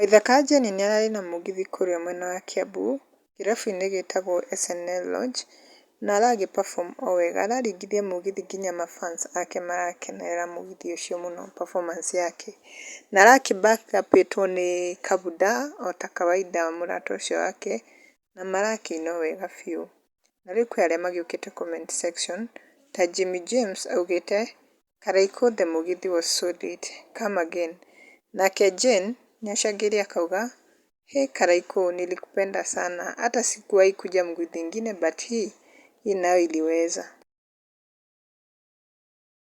Waithaka Jane nĩararĩ na mũgithi kũrĩa mwena wa Kiambu kĩrabu-inĩ gĩtagwo SNL Lodge na aragĩ perform o wega, araringithia mũgithi nginya ma fans ake marakenerera mũgithi ũcio mũno performance yake, na arakĩ back up ĩtwo nĩ Kabuda o ta kawaida mũrata ũcio wake na marakĩina o wega biũ. Na rĩu kwĩ arĩa magĩũkĩte comment section ta Jimmy James augĩte, "Karaikũ the mũgithi was so lit, come again." Nake Jane nĩacangĩire akauga, "Hey Karaikũ, nilikupenda sana, hata sikuwahi kuja mũgithi ingine but hii nayo iliweza."